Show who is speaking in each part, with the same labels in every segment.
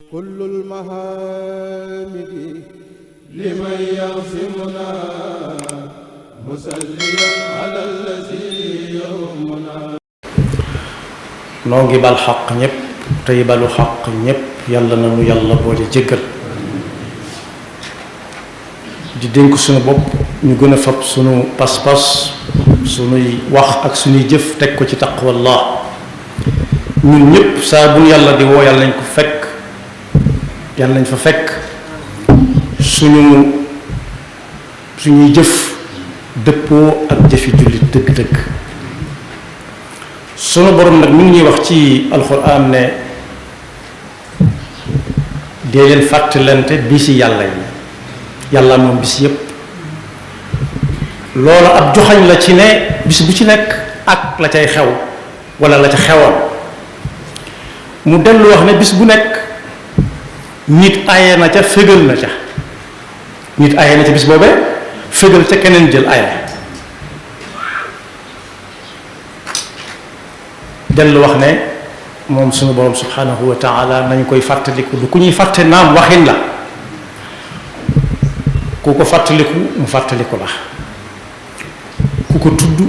Speaker 1: كل المحامد لمن يعصمنا مسليا على الذي يومنا
Speaker 2: noo ngi bal xaq ñépp tey balu xaq ñépp yàlla na nu yàlla boole jéggal di dénk suñu bopp ñu gën a fab suñu pas-pas suñuy wax ak suñuy jëf teg ko ci taqwallah ñun ñépp saa bu ñu yàlla di woo yàlla nañ ko fekk yàlla nañ fa fekk suñuy jëf dëppoo ak jëfi jullit dëgg-dëgg sunu borom nag mi ngi ñuy wax ci alxuraan ne dee leen fàttalante bisi yàlla yi yàlla moom bis yépp loolu ab joxañ la ci ne bis bu ci nekk ak la cay xew wala la ca xewoon mu dellu wax ne bis bu nekk nit aye na ca fégal na ca nit aye na ca bis boobee fégal ca keneen jël aye dellu wax ne moom sunu borom subhanahu wa taala nañu koy fàttaliku du ku ñuy fàtte naam waxin la ku ko fàttaliku mu fàttaliku la ku ko tudd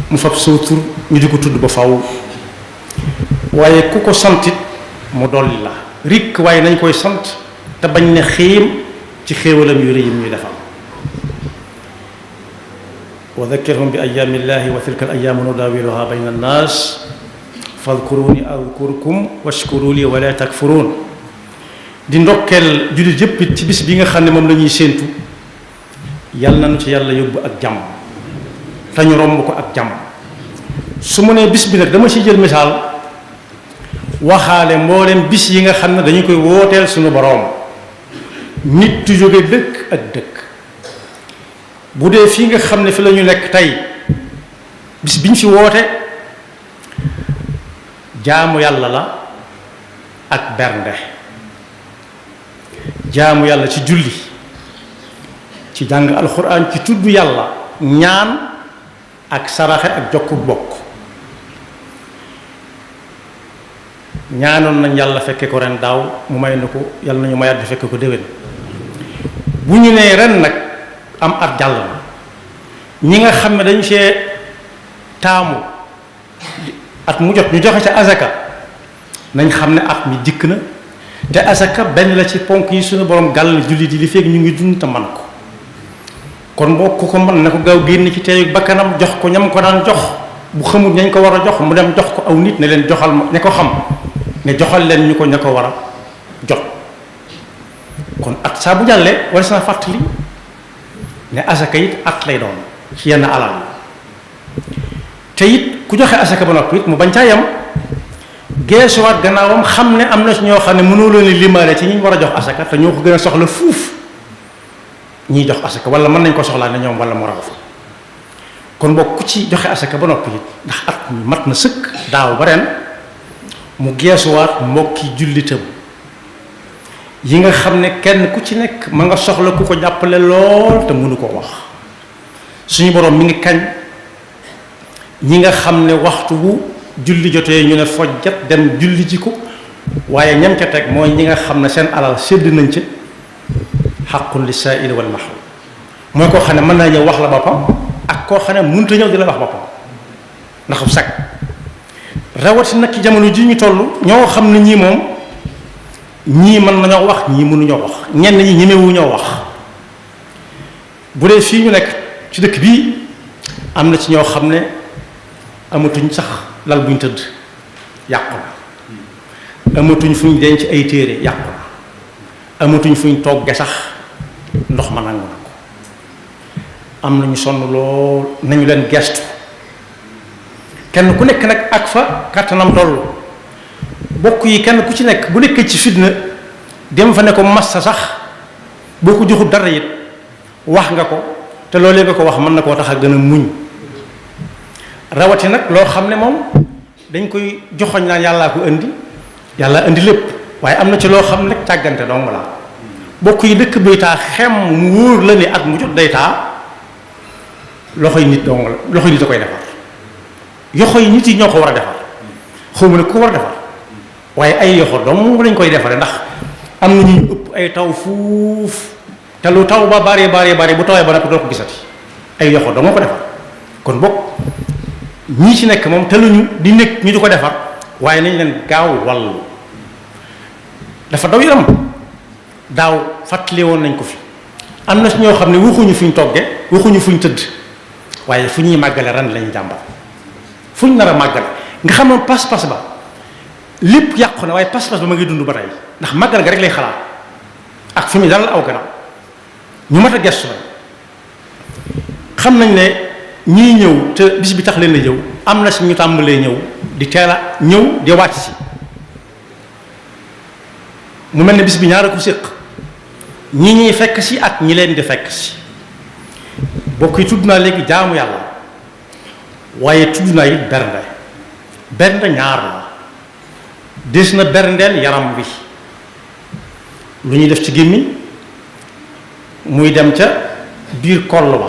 Speaker 2: mu fab saw tur ñu di ko tudd ba faw waaye ku ko santit mu dolli la rikk waaye nañ koy sant te bañ ne xiim ci xéewalam yu rëy yi ñuy defal wa dhakkirhum bi ayyaamillahi wa tilka al ayyaamu nudaawiluhaa bayna annaas fadkuruni adkurkum washkuru li wala takfurun di ndokkeel jullit yëpp ci bis bi nga xam ne moom la ñuy séentu yàlla nañu ci yàlla yóbbu ak jàmm te ñu romb ko ak jàmm su mu nee bis bi nag dama ci jël misaal waxaale mboolem bis yi nga xam ne dañu koy wooteel suñu boroom nit tu jóge dëkk ak dëkk bu dee fii nga xam ne fi la ñu nekk tey bis biñ fi woote jaamu yàlla la ak bernde jaamu yàlla ci julli ci jàng alxuraan ci tudd yàlla ñaan ak saraxe ak jokku bokk ñaanoon nañ yàlla fekke ko ren daaw mu may na ko yàlla nañu mayaat di fekke ko déwén bu ñu nee ren nag am at jàll na ñi nga xam ne dañu see taamu at mu jot ñu joxe ca azaka nañ xam ne at mi dikk na te azaka benn la ci ponk yi suñu borom gàll jullit yi li fekk ñu ngi dund te man ko kon boo ko mën na ko gaaw génn ci teeyu bakkanam jox ko ñam ko daan jox bu xamul ñañ ko war a jox mu dem jox ko aw nit ne leen joxal ma ña ko xam ne joxal leen ñu ko ña ko war a jot kon at saa bu jàllee wala saa fàttali ne azaka it at lay doon ci yenn alal te it ku joxe asaka ba noppi it mu bañ caa yem geesuwaat gannaawam xam ne am na ci ñoo xam ne mënoo leen limaale ci ñi war a jox asaka te ñoo ko gën a soxla fuuf ñiy jox asaka wala mën nañ ko soxlaa ne ñoom wala mu raw fa kon boo ku ci joxe asaka ba noppi it ndax at mi mat na sëkk daaw ba ren mu geesuwaat mbokki jullitam yi nga xam ne kenn ku ci nekk ma nga soxla ku ko jàppale lool te mënu ko wax suñu borom mi ngi kañ ñi nga xam ne waxtu bu julli jotee ñu ne fojjat dem julli ji ko waaye ñam ca teg mooy ñi nga xam ne seen alal sédd nañ ca xaqun li saa'ili wal mahrum mooy koo xam ne mën naa ñëw wax la boppam ak koo xam ne mënut a ñëw di la wax boppam ndax sag rawati nag ci jamono ji ñu toll ñoo xam ne ñii moom ñii mën nañoo wax ñii mënuñoo wax ñenn ñi ñemewu ñoo wax bu dee fii ñu nekk ci dëkk bii am na ci ñoo xam ne amatuñ sax lal buñ tëdd yàqu na amatuñ fuñ denc ay téere yàqu na amatuñ fuñ togge sax ndox ma nangu na ko am nañu sonn lool nañu leen gestu kenn ku nekk nag ak fa kàttanam toll bokk yi kenn ku ci nekk bu nekkee ci fitna dem fa ne ko massa sax boo ko joxul dara it wax nga ko te loolee nga ko wax mën na koo tax a gën a muñ rawati nag loo xam ne moom dañ koy joxoñ naan yàllaa ko indi yàlla indi lépp waaye am na ci loo xam ne rek càggante dong la bokk yi dëkk bay taa xem mu wóor la ne at mu jot day taa loxoy nit dong la loxoy nit a koy defar yoxoy nit yi ñoo ko war a defar xaw ma ne ko war a defar waaye ay yoxo dong lañ koy defaree ndax am na ñu ëpp ay taw fuuf te lu taw ba bari bu tawee ba noppi doo ko gisati ay yoxo doo nga ko defar kon bokk ñii ci nekk moom te luñu di nekk ñu di ko defar waaye nañ leen gaaw wàllu dafa daw yaram daaw fàttali woon nañ ko fi am na si ñoo xam ne waxuñu fuñ togge waxuñu fuñ tëdd waaye fu ñuy màggale ren lañu jàmbar fuñ nar a màggale nga xam ne pas-pas ba lépp yàqu na waaye pas-pas ba ma ngi dund ba tey ndax màggal ga rek lay xalaat ak fi mu dalal aw gannaaw ñu mat a gestu lañ xam nañ ne ñii ñëw te bis bi tax leen a ñëw am na si ñu tàmbalee ñëw di teel a ñëw di wàcc si mu mel ne bis bi ñaara ko séq ñi ñuy fekk si ak ñi leen di fekk si bokk yi tudd naa léegi jaamu yàlla waaye tudd naa it bernde ñaar la des na berndeel yaram wi lu ñuy def ci gémmiñ muy dem ca biir koll ba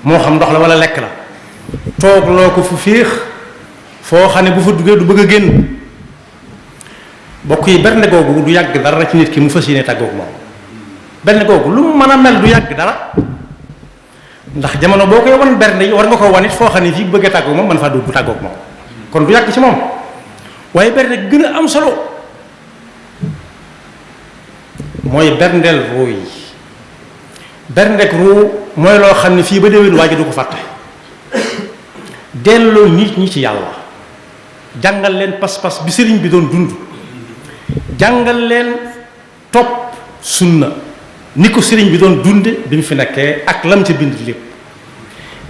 Speaker 2: moo xam ndox la walla lekk la toog loo ko fu féex foo xam ne bu fa duggee du bëgg a génn bokk yi bernde googu du yàgg dara ci nit ki mu fas yéene tàggoog moom bernde googu lu mu mën a mel du yàgg dara ndax jamono boo koy wan bernde yi war nga ko wan it foo xam ne fii bu bëggee tàggoog moom man faa dugg tàggoog moom kon du yàgg ci moom waaye bernde gën a am solo mooy berndeel ruu yi berndeek ruu mooy loo xam ne fii ba déwén waa ji du ko fàtte delloo nit ñi ci yàlla jàngal leen pas-pas bi sëriñ bi doon dund jàngal leen topp sunna ni ko sëriñ bi doon dunde bi mu fi nekkee ak lam ca bind lépp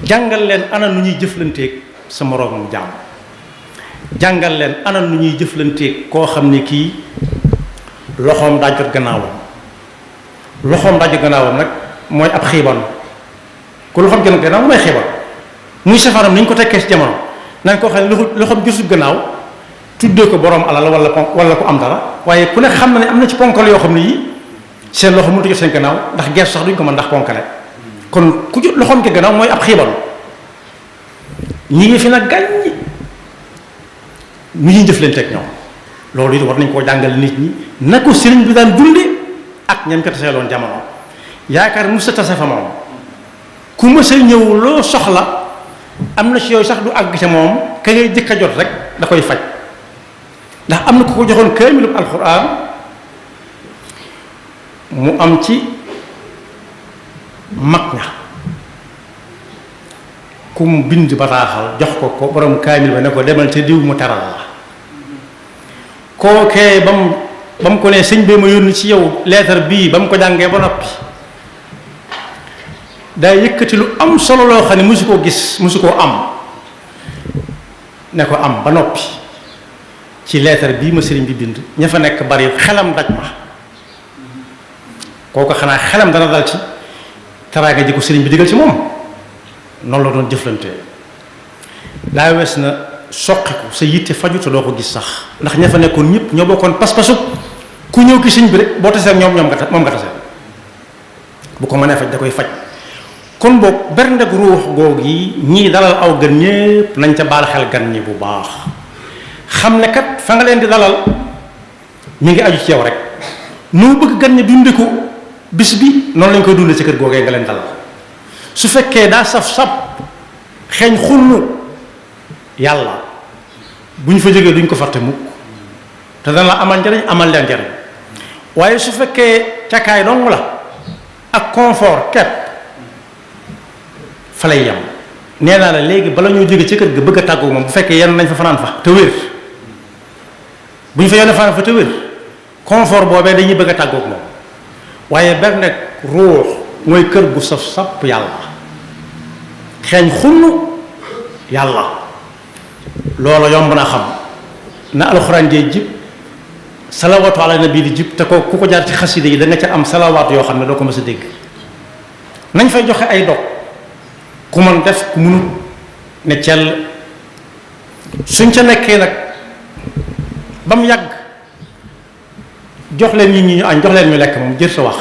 Speaker 2: jàngal leen ana nu ñuy jëflanteeg sa moroomam jaam jàngal leen ana nu ñuy jëflanteeg koo xam ne kii loxoom daa jot gannaawam nag mooy ab xiiban ku loxoom jot gannaaw mooy xiiban muy safaram ni ñu ko tekkee ci jamono nañ koo xam ne loxoom jotul gannaaw tuddee ko borom alal wala ko am dara waaye ku ne xam na ne am na ci ponkal yoo xam ne yi seen loxo mënut a jot seen gannaaw ndax gees sax duñ ko mën ndax ponkale kon ku jot loxoom ke gannaaw mooy ab xiiban ñi ngi fi nag gàññi ñuy jëflanteeg ñoom loolu it war nañ koo jàngal nit ñi na ko sëriñ bi daan dunde ak ñam ko taseeloon jamono yaakaar mu sa tase fa moom ku mës a ñëw loo soxla am na ci yooyu sax du àgg ca moom ka ngay jëkk a jot rek da koy faj ndax am na ku ko joxoon kaamilub alxuraan mu am ci mag ña ku mu bind bataaxal jox ko borom kaamil ba ne ko demal te diw mu teral la kookee ba mu ko ne sëñ bi ma yónni ci yow leetar bii ba mu ko jàngee ba noppi daa yëkkati lu am solo loo xam ne musu koo gis musu koo am ne ko am ba noppi ci leetar bii ma sëriñ bi bind ña fa nekk bari xelam daj ma kooku xanaa xelam dana dal ci teraanga ji ko sëriñ bi digal ci moom noonu la doon jëflante daa wees na soqiku sa yitte faju te doo ko gis sax ndax ña fa nekkoon ñëpp ñoo bokkoon pas-pasu ku ñëw ki sëñ bi rek boo tasee ak moom nga tasee bu ko mënee faj da koy faj kon boog berndeg ruux googu yi ñii dalal aw gan ñépp nañ ca baal xel gan ñi bu baax xam ne kat fa nga leen di dalal mi ngi aju ci yow rek noo bëgg gan ñi dunde ko bis bi noonu lañ koy dunde ci kër googee nga leen dalal su fekkee daa saf-sap xeeñ xunnu yàlla bu ñu fa jógee duñ ko fàtte mukk te dana la amal njariñ amal leen njariñ waaye su fekkee cakaay dong la ak confort kepp fa lay yam nee naa la léegi bala ñoo jóge ci kër ga bëgg a tàggu moom bu fekkee yenn nañ fa fanaan fa te wér bu ñu fa yenn fanaan fa te wér confort boobee dañuy bëgg a tàggoog moom waaye ber nekk ruux mooy kër gu saf sàpp yàlla xeeñ xunn yàlla loola yomb na xam na alxuraan jee jib salawaatu ala nabi di jib te ko ku ko jaar ci xasida yi da nga ca am salawaat yoo xam ne doo ko mës a dégg nañ fay joxe ay dog ku mën def ku mënut ne cell suñ ca nekkee nag ba mu yàgg jox leen nit ñi ñu añ jox leen ñu lekk moom jër sa wax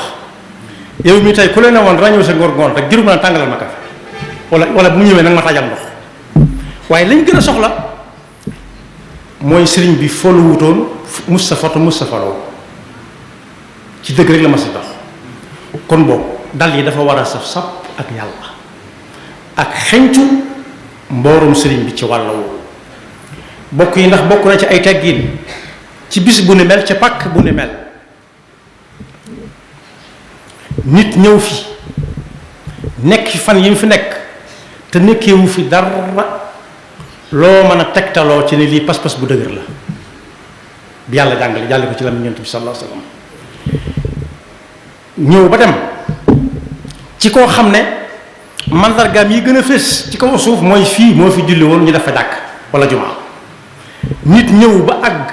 Speaker 2: yow mi tey ku leen ne woon rañoo sa ngóor ngoon rek jëru ma tàngalal ma kafe wala bu mu ñëwee nag ma tajal ndox waaye lañ gën a soxla mooy sëriñ bi folu wutoon Moustapha te Moustapha Lo ci dëgg rek la ma si dox kon boobu dal yi dafa war a saf sap ak yàlla ak xencu mboorum sëriñ bi ci wàll woowu bokk yi ndax bokk na ci ay teggin ci bis bu ni mel ci pàkk bu ni mel nit ñëw fi nekk fi fan yi mu fi nekk te nekkeewu fi dara loo mën a tegtaloo ci ne lii pas-pas bu dëgër la bi yàlla jàngale jàlle ko ci lam Yonent bi sallallahu alayhi wasallam ñëw ba dem ci koo xam ne mandargaam yi gën a fés ci kaw suuf mooy fii moo fi julli woon ñu def fa jàkk wala jumaa nit ñëw ba àgg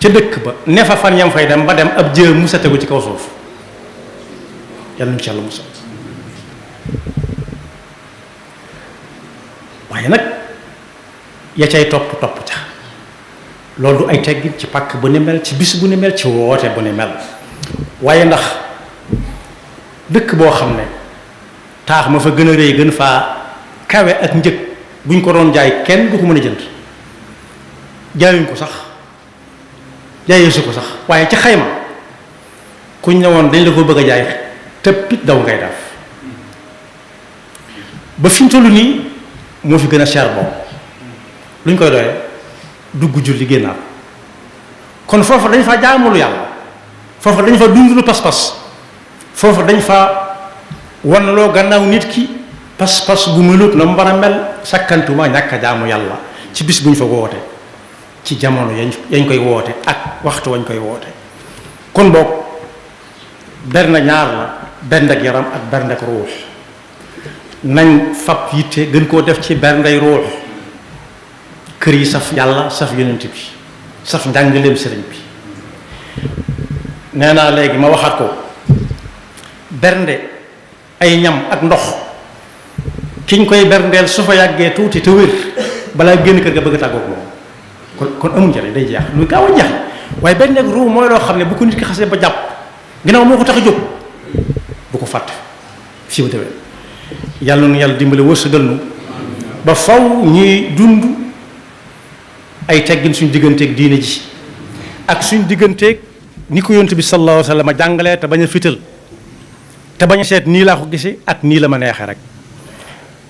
Speaker 2: ca dëkk ba ne fa fan yam fay dem ba dem ab jë mu sete ko ci kaw suuf yàlla nañu ci yàlla musal waaye nag ya cay topp ca loolu du ay teggin ci pàkk bu ni mel ci bis bu ni mel ci woote bu ni mel waaye ndax dëkk boo xam ne taax ma fa gën a rëy gën faa kawe ak njëg buñ ko doon jaay kenn du ko mën a jënd jaayuñ ko sax jaayeesu ko sax waaye ci xayma kuñ ne woon dañ la ko bëgg a jaay tëppit daw ngay def ba fi mu toll nii moo fi gën a cher boobu luñ koy doyee dugg julli génnaat kon foofu dañ fa jaamulu yàlla foofu dañ fa dund lu pas-pas foofu dañ fa wan loo gannaaw nit ki pas-pas bu melut na mu war a mel sakkantuma ñàkk a jaamu yàlla ci bis bu ñu fa woote ci jamono yañ koy woote ak waxtu wañ koy woote kon boog bernde ñaar la bernde ak yaram ak bernde ak ruux nañ fab yitte gën koo def ci berndey ruux kër yi saf yàlla saf yonent bi saf njàngaleem sëriñ bi nee naa léegi ma waxaat ko bernde ay ñam ak ndox kiñ koy berndeel su fa yàggee tuuti te wér balaa génn kër ga bëgg a tàggoog moom kon amul njëriñ day jeex luy gaaw a jeex waaye benn ak ruux mooy loo xam ne bu ko nit ki xasee ba jàpp ginnaaw moo ko tax a jóg bu ko fàtte fii ba déwén yàlla nu yàlla dimbale wërsëgal nu ba faw ñuy dund ay teggin suñ digganteeg diine ji ak suñ digganteeg ni ko yonent bi sallallahu alayhi wa sallam jàngalee te bañ a fital te bañ a seet nii laa ko gisee ak nii la ma neexee rek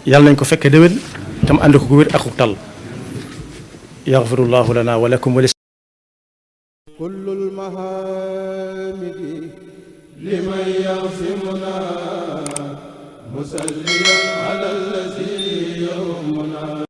Speaker 2: yàlla nañ ko fekkee déwén tam ànd ko wér ak tal yaxfirullahu lana wa lakum wa li
Speaker 1: kullul mahamidi liman yaxsimuna musalliyan ala allazi yawmuna